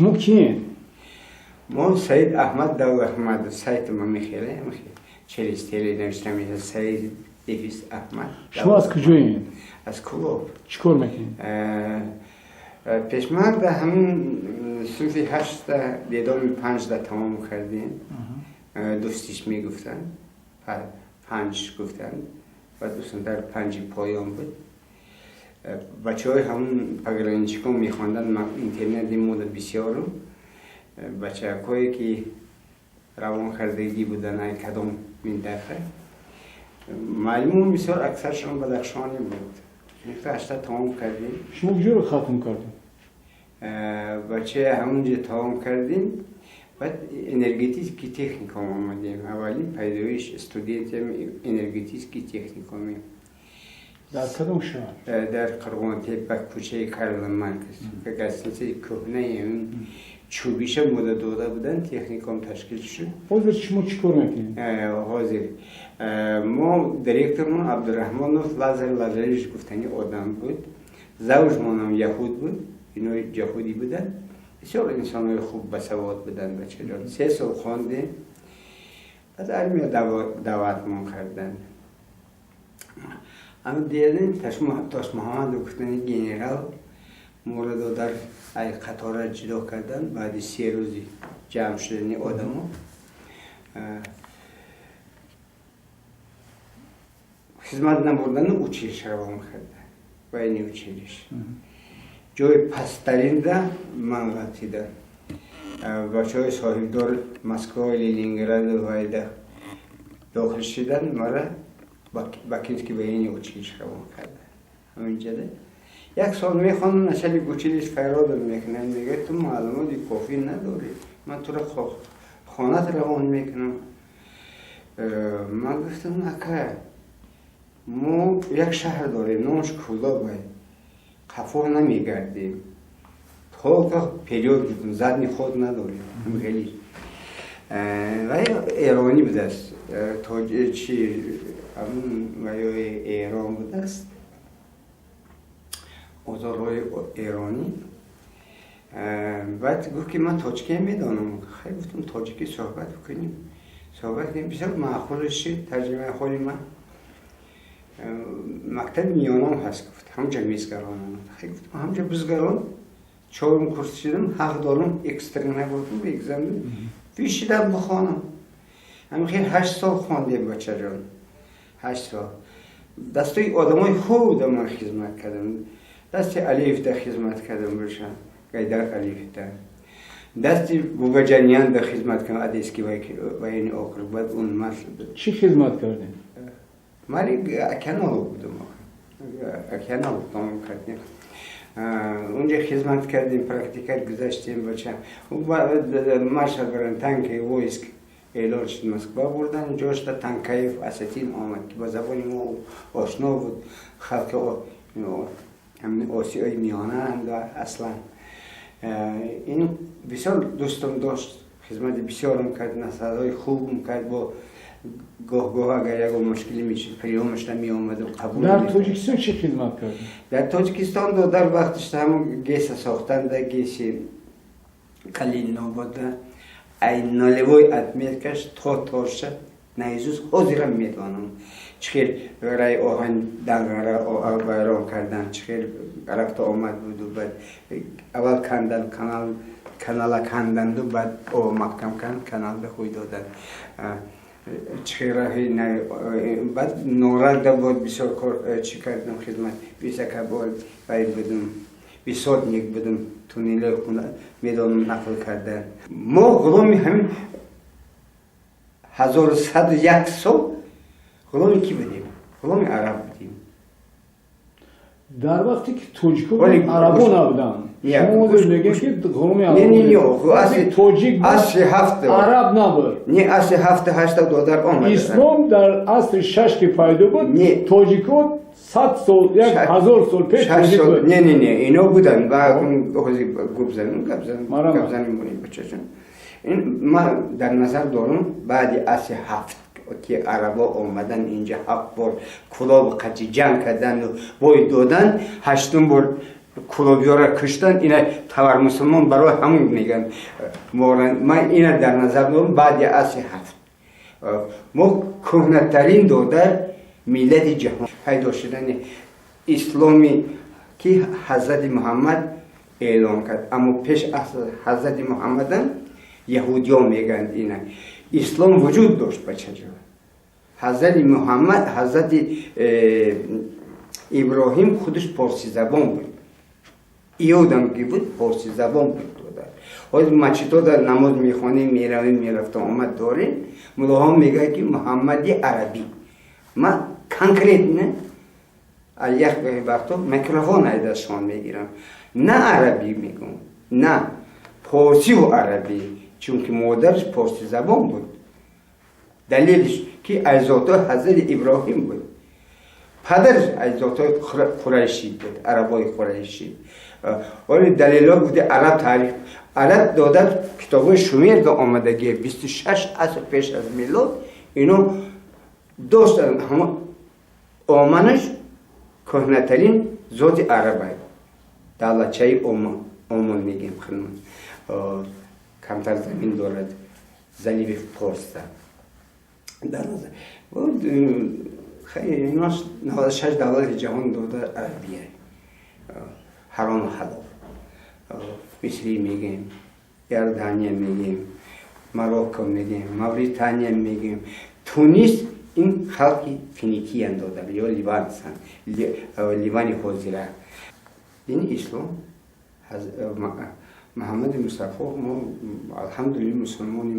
Шумо киед? Мо Саид Аҳмад Давлаҳмадов, сайти ма мехеле, через теле навишта мешавад Саид дефис Аҳмад. Шумо аз куҷоед? Аз Кӯлоб. Чӣ кор мекунед? Пешмар дар ҳамин синфи ҳашта детдоми панҷда тамом кардем. Дӯстиш мегуфтанд, панҷ гуфтанд ва дӯстон дар панҷи поён буд. Бачаҳои ҳамун пограничникон мехонданд, интернати мода бисёру бачакҳое ки равон кардагӣ буданд ай кадом минтақа. Маълумон бисёр аксаршон бадахшонӣ буд. Синфи ҳашта тамом кардем. Шумо куҷоро хатм кардед? Бачаи ҳамунҷо тамом кардем. Баъд энергетический техникум омадем. Аввалин пайдоиш студентам энергетический техникуме. Дар кадом шаҳр? Дар Қурғонтеппа, кӯчаи Карла Маркс, гостиницаи кӯҳнаи ҳамин чӯбиша мода дода буданд, техникум ташкил шуд. Ҳозир шумо чӣ кор мекунед? Ҳозир мо директормон Абдураҳмонов Лазар Лазаревич гуфтани одам буд. Завжмонам яҳуд буд, ино ҷаҳудӣ буданд. Бисёр инсонҳои хуб, басавод буданд, бачаҷон. 3 сол хондем, баъд армия даъватмон карданд. Ама дидем Тошмуҳаммадов гуфтани генерал моро додар ай қатора ҷудо карданд. Баъди 3 рӯзи ҷамъ шудани одамо хизмат набурдану училище равон карданд, военный училище. Ҷои пасттаринда ман ғалтидам. Бачаҳои соҳибдор Москва, Ленинграду вайда дохил шуданд, мара Бакинский военный училище равон карданд. Ҳаминҷода як сол мехонам, начальник училище фарёдам мекунад, мегӯяд: «Ту маълумоти кофӣ надорӣ, ман туро хонат равон мекунам». Ман гуфтам: «Ака, мо як шаҳр дорем, номаш Кӯлоб, қафо намегардем, только вперёд, задний ход надорем». Хеле вай эронӣ будааст, чи ваёи Эрон будааст, озорҳои эронӣ. Баъд гуфт ки ман тоҷикия медонам. Хай, гуфтам, тоҷикӣ суҳбат бикунем. Суҳбат кунем, бисёр маъқул шид тарҷимаи ҳоли ман. Мактаби миёнам ҳаст, гуфт, ҳамҷа мезгаронам. Хай, гуфтам, ҳамҷа бизгарон. Чорум курс шидам, ҳақ дорам экстерна будам, экзамен бишидам, бихонам. Ҳамин хел 8 сол хондем, бачаҷон, 8 сол. Дастои одамои хуб ман хизмат кардам. Дасти Алиевда хизмат кардам, бошам, Гайдар Алиевда, дасти Бобаҷаниянда хизмат кардам, Одесский военный округ. Баъд он Чӣ хизмат кардем? Ман океанолог будам, океанолог тамом кардем, унҷа хизмат кардем, практика гузаштем, бача. Маршал танки войск эълон шуд, Москва бурдан, ҷошта Танкаев осетин омад, ки ба забони мо ошно буд, халқи ҳамин Осиёи Миёнаанд аслан. Ин бисёр дӯстам дошт, хизмати бисёрам кард, насиҳатҳои хубам кард. Бо гоҳ-гоҳ агар ягон мушкиле мешуд, приёмашда меомаду қабул. Дар Тоҷикистон чӣ хизмат кардед? Дар Тоҷикистон додар вақташ ҳамон ГЭСа сохтанда, ГЭСи Калинобода, ай нулевой отметкаш то торша наизусть ҳозирам медонам. Чӣ хел рай оҳан дангара вайрон кардан, чӣ хел рафта омад буду. Баъд аввал кандан канал, канала канданду, баъд об маҳкам кард, каналда хуй доданд. Чӣ хел раҳи, баъд Норада буд, бисёр кор чӣ кардам, хизмат висакабол вай будум, высотник будум, туннелои медонам нақл кардан. Мо ғуломи ҳамин 1101 сол ғуломи кӣ будем? Ғуломи араб будем. Дар вақте ки тоҷико арабо набуданд, шумо мегӯед ки ғуломи тоҷик асри ҳафт араб набуд. Не, асри ҳафту ҳашта додар омад. Ислом дар асри шаш ки пайдо буд, тоҷико 100 сол, 1000 сол пеш тоҷик буд. Не, не, не, ино буданд. Гап занем, гап занем, бачаҷон. Ин ман дар назар дорам баъди асри ҳафт ки арабо омадан инҷа, ҳафт бор Кулоб қачи ҷанг кардану бой додан, ҳаштум бор. Кулобиёра куштан, ина тавар мусулмон барои ҳамун мегӯянд. Ман ина дар назар дорам баъди асри ҳафт. Мо кӯҳнатарин додар миллати ҷаҳон пайдо шудани исломи ки Ҳазрати Муҳаммад эълон кард. Аммо пеш аз Ҳазрати Муҳаммадам яҳудиён мегӯянд ина ислом вуҷуд дошт, бачаҷон. Ҳазрати Муҳаммад, Ҳазрати Иброҳим худаш порсизабон буд. Иёдам ки буд, порсизабон буд. Ҳозир масҷидҳо намоз мехонем, меравем, мерафта омад дорем, муллоҳо мегӯяд ки Муҳаммади арабӣ. Ман конкретно як вақто микрофон ай дастшон мегирам, на арабӣ мегӯм, на порсиву арабӣ, чунки модараш порсизабон буд. Далелиш ки аҷдодҳои Ҳазрати Иброҳим буд, падараш аҷдодҳои Қурайшӣ буд, арабои Қурайшӣ. Оли далелҳо гуфти араб, таърих араб дода, китобҳои Шумерда омадагие, 26 аср пеш аз милод ино доштанд. Ҳама оманаш кӯҳнатарин зоти арабай, давлатчаи Омон, Омон мегем, хидмат камтар замин дорад, заливи Форса. Ино 96 давлати ҷаҳон дода арабия, ҳарому ҳалол. Мисрӣ мегем, Иордания мегем, Марокко мегем, Мавритания мегем, Тунис. Ин халқи финикиян додар ё ливансан, Ливани ҳозира. Дини ислом, Муҳаммади Мустафо, мо алҳамдулилла мусулмони.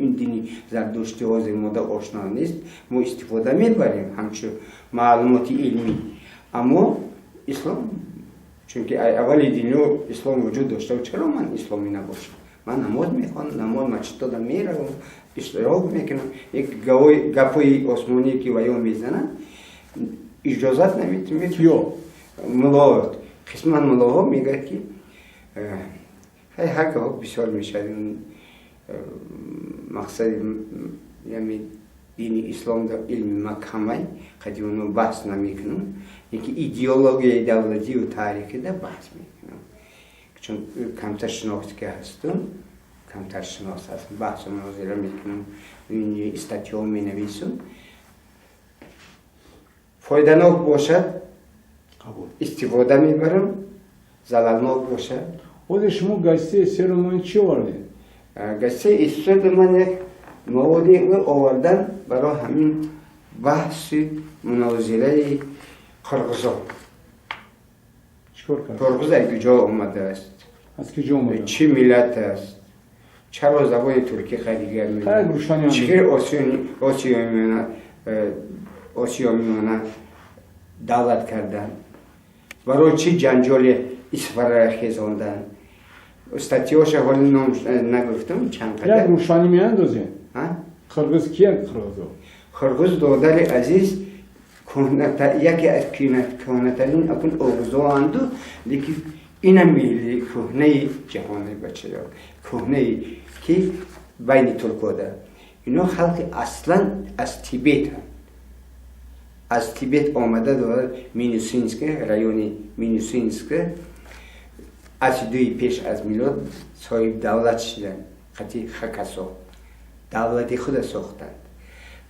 Ин дини зардуштӣ ҳозир мода ошно нест, мо истифода мебарем ҳамчун маълумоти илмӣ, аммо ислом, чунки аввали дунё ислом вуҷуд дошта, чаро ман исломӣ набошам? Ман намоз мехонам, намоз масҷидода меравам, иштирок мекунам. Як гапҳои осмоние ки ваё мезананд, иҷозат наметим. Киё? Мулло, қисман муллоҳо мегӯяд ки ҳар гаҳо бисёр мешавад. Мақсади ями дини ислом дар илми ма камай, қади оно баҳс намекунам, лекин идеологияи давлатию таърихида баҳс мекунам, чун камтар шинохт ки ҳастум, камтар шинос ҳастам, баҳсу мунозира мекунам, статьё менависам. Фоиданок бошад, истифода мебарам, залалнок бошад. Ҳозир шумо газетаи серумони чӣ овардед? Газетаи СССР ман як маводи овардан барои ҳамин баҳси мунозираи қирғизо. Чикор кард? Қирғиз аз куҷо омадааст? Аз куҷо омада? Чӣ миллат аст? Чаро забони туркӣ қадигар? Хайр, рӯшани. Чӣ Осиё Миёна давлат кардан? Барои чӣ ҷанҷоли Исфарара хезондан? Статьёша ҳоли ном нагуфтам, чанд Як қадар. Рӯшанӣ меандозем. Қирғиз кия, қирғизо? Қирғиз, додари азиз, яке аз кӯҳнатарин акун оғузоанду, лекин ина милли кӯҳнаи ҷаҳони, бачаё, кӯҳнаи ки байни туркода. Ино халқи аслан аз Тибетанд, аз Тибет омада дорад. Минусинск, райони Минусинск, асри дуи пеш аз милод соҳиб давлат шиданд, қати хакасо давлати худа сохтанд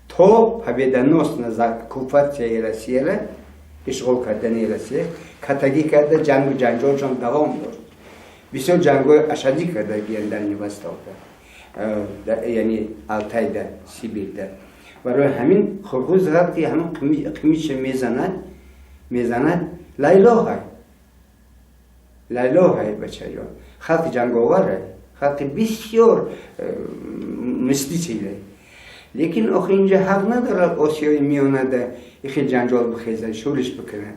то победоносна оккупатсияи Россияра, ишғол кардани Россия катагӣ карда, ҷангу ҷанҷолшон давом дошт. Бисёр ҷангҳои ашаддӣ кардагиянд Дальний Востокда, яъне Алтайда, Сибирда. Барои ҳамин қирғиз вақти ҳамин қимиша мезанад, мезанад, лайлоҳай, лайлоҳай, бачаҷон. Халқи ҷанговарай, халқи бисёр мстительный. Лекин охи инҷа ҳақ надорад Осиёи Миёнада ихел ҷанҷол бихезад, шӯриш бикунад.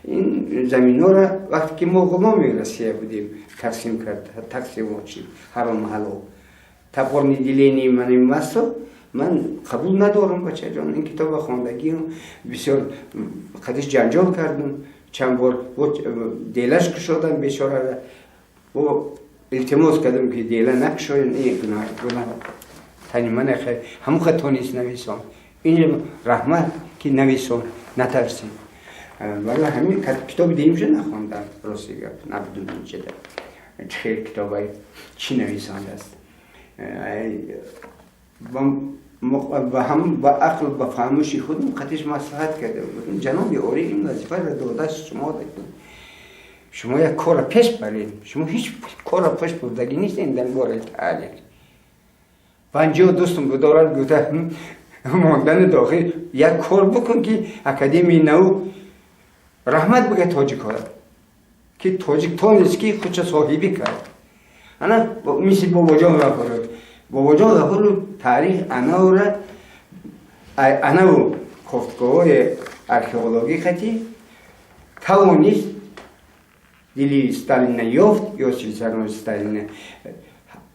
Ин заминҳоро вақте ки мо ғуломи Россия будем, тақсим кард, тақсимот шид, ҳаром ҳалол, топорный деление мани масо ман қабул надорам, бачаҷон. Ин китоба хондагиам, бисёр қадиш ҷанҷол кардам, чанд бор делаш кушодам бечорара, илтимос кардам ки дела накушоем, ин гуноҳ тани ман. Ҳамон хато нест, нависон. Ин раҳмат ки нависон, натарсед. Барои ҳамин китоби дуюмша нахондам, рости гап, набудум инҷада чӣ хел китобай чӣ нависондааст. Ба ҳам ба ақл, ба фаҳмиши худам қатиш маслиҳат кардам, гуфтам: «Ҷаноби олӣ, ин вазифаро додааст шумо, шумо як корро пеш баред. Шумо ҳеҷ корро пеш бурдагӣ нестед дар бораи таърих». 50 дӯстум будорад, гуфта мондани дохил як кор бикун, ки Академияи наук раҳмат бигӯяд тоҷикҳоро, ки тоҷик тонист, ки худша соҳибӣ кард. Ана мисли Бобоҷон Ғафуров. Бобоҷон Ғафуров таърих анавра анаву кофтгоҳҳои археологӣ хати тавонист дили Сталина ёфт ё сарнои Сталина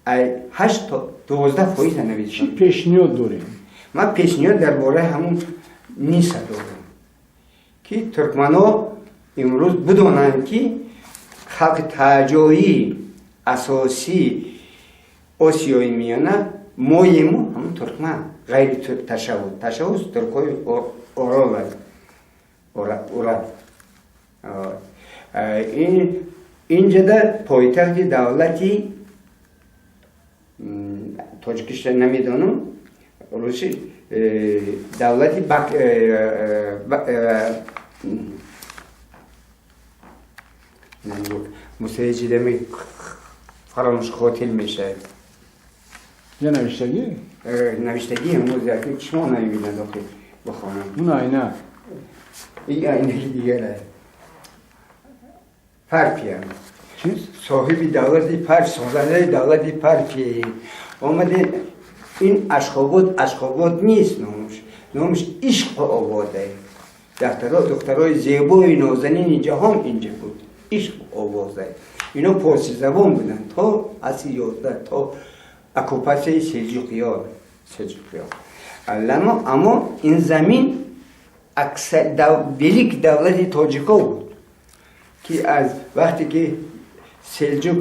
8 то 12% навишт. Чӣ пешниҳод дорем? Ман пешниҳод дар бораи ҳамун Ниса дорам, ки туркманҳо имрӯз бидонанд, ки халқи таҷоӣ асосии Осиёи Миёна моему, ҳамун туркман, ғайри ташаввуз. Ташаввуз туркҳои Орол, Урал. Инҷада пойтахти давлати тоҷикиша намедонам, руси давлати мусаҷидами фаромӯш хотир мешавад. Я навиштагӣ? Навиштагӣ ҳамоз яки чишмо намебинад, охи бихонам. Он айна. Ин айнаи дигар аст. Парфия. Соҳиби давлати Парф, созандаи давлати Парфия омаде. Ин Ашхобод, Ашхобод нест номаш, номаш Ишқу Ободе. Духтарои зебои нозанини ҷаҳон инҷа буд. Ишқ овозе. Ино форсизабон буданд то асри 11, то оккупатсияи селҷуқиё. Аммо ин замин велик давлати тоҷико буд, ки аз вақте ки селҷук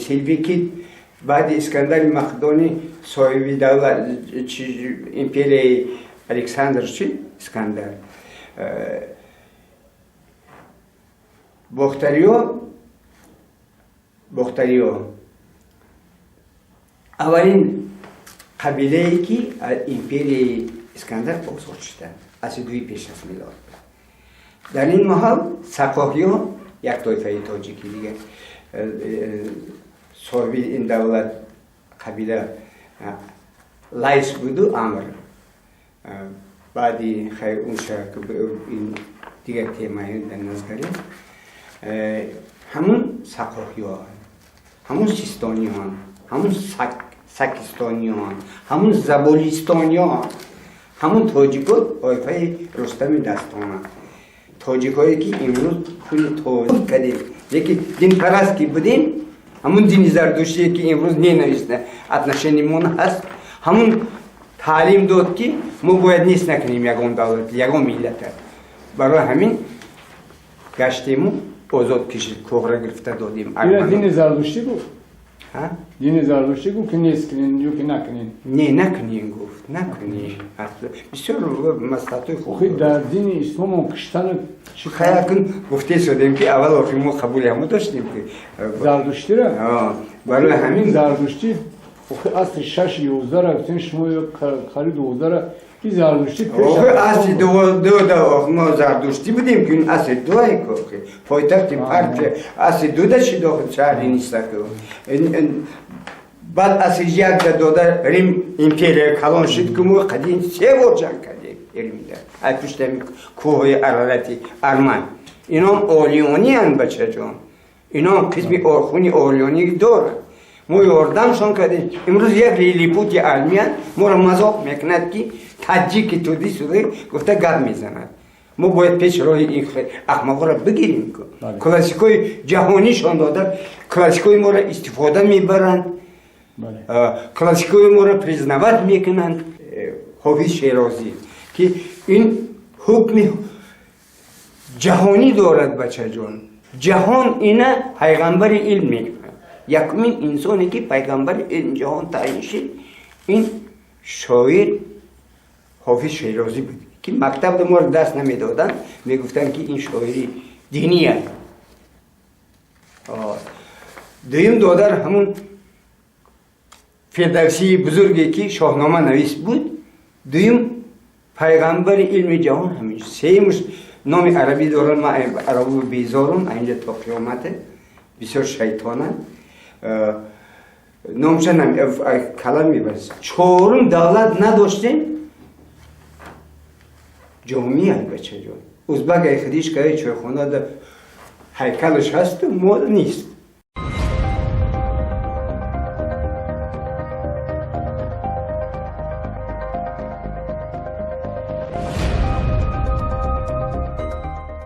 селевкид баъди Искандари Мақдонӣ соҳиби давлат, империяи Александр шид, Искандар, бохтариё аввалин қабилае, ки аз империяи Искандар озод шуданд, асри дуи пеш аз милод. Дар ин маҳал сақоҳиё, як тоифаи тоҷики дигар, соҳиби ин давлат қабила Лайс буду Амр. Баъди хайр унша ин дигар темаи дар назгарем. Ҳамун сақоҳиё, ҳамун систониён, ҳамун сакистониён, ҳамун заболистониён, ҳамун тоҷико тоифаи Рустами Дастона, тоҷикое ки имрӯз хуни тоҷик кардем, леки динпараст ки будем, ҳамун дини зардуштие, ки имрӯз ненавистна отношение мон ҳаст, ҳамун таълим дод, ки мо бояд нест накунем ягон давлат, ягон миллата. Барои ҳамин гаштему озод кишид, кӯҳра гирифта додем. Ина дини зардуштӣ гуфт? Дини зардуштӣ гуфт, ки нест кунен ё ки накунен? Не, накунен гуфт, накунен. Бисёр маслиҳатҳои хуб. Охи, дар дини ислом киштану чӣ? Хаякун гуфте шудем, ки аввал охи мо қабули ҳамо доштем, ки зардуштира. Барои ҳамин зардуштӣ охи асри шаши ёздаҳра гуфтем шумо ё қариб 12-ра ин зардуштӣ пеш. Охи, асри ду мо зардуштӣ будем, ки асри дуае охи пойтахти Партия асри дуда шид, охи шаҳри Ниса. Баъд асри якда дода Рим империя калон шид, ки мо қадим се бор ҷанг кардем Римда, ай пушти ҳамин кӯҳҳои Арарати арман. Инон олиониянд, бачаҷон, инон қисми хуни олионӣ доранд. Мо ёрдамшон кардем. Имрӯз як лилипути армиян моро мазоқ мекунад, ки таҷики туди суди гуфта гап мезанад. Мо бояд пеш роҳи ин ахмақҳоро бигирем. Классикои ҷаҳонишон дода, классикои моро истифода мебаранд, классикои моро признавать мекунанд. Ҳофиз Шерозӣ, ки ин ҳукми ҷаҳонӣ дорад, бачаҷон, ҷаҳон ина пайғамбари илм мекунад. Якумин инсоне, ки пайғамбари илм ҷаҳон таъин шид, ин шоир Ҳофиз Шерозӣ буд. Ки мактаб моро даст намедоданд, мегуфтанд, ки ин шоири динӣ аст. Дуюм додар ҳамун Фирдавсии бузурге, ки Шоҳнома навис буд, дуюм пайғамбари илми ҷаҳон ҳамин. Сеюмш номи арабӣ дорам, ман арабу безорум, инҷа то қиёмате бисёр шайтонанд, номша калам мебарад. Чорум давлат надоштем, ҷомия, бачаҷон, узбак айхадиш каи чойхонада ҳайкалаш ҳасту, мо нест.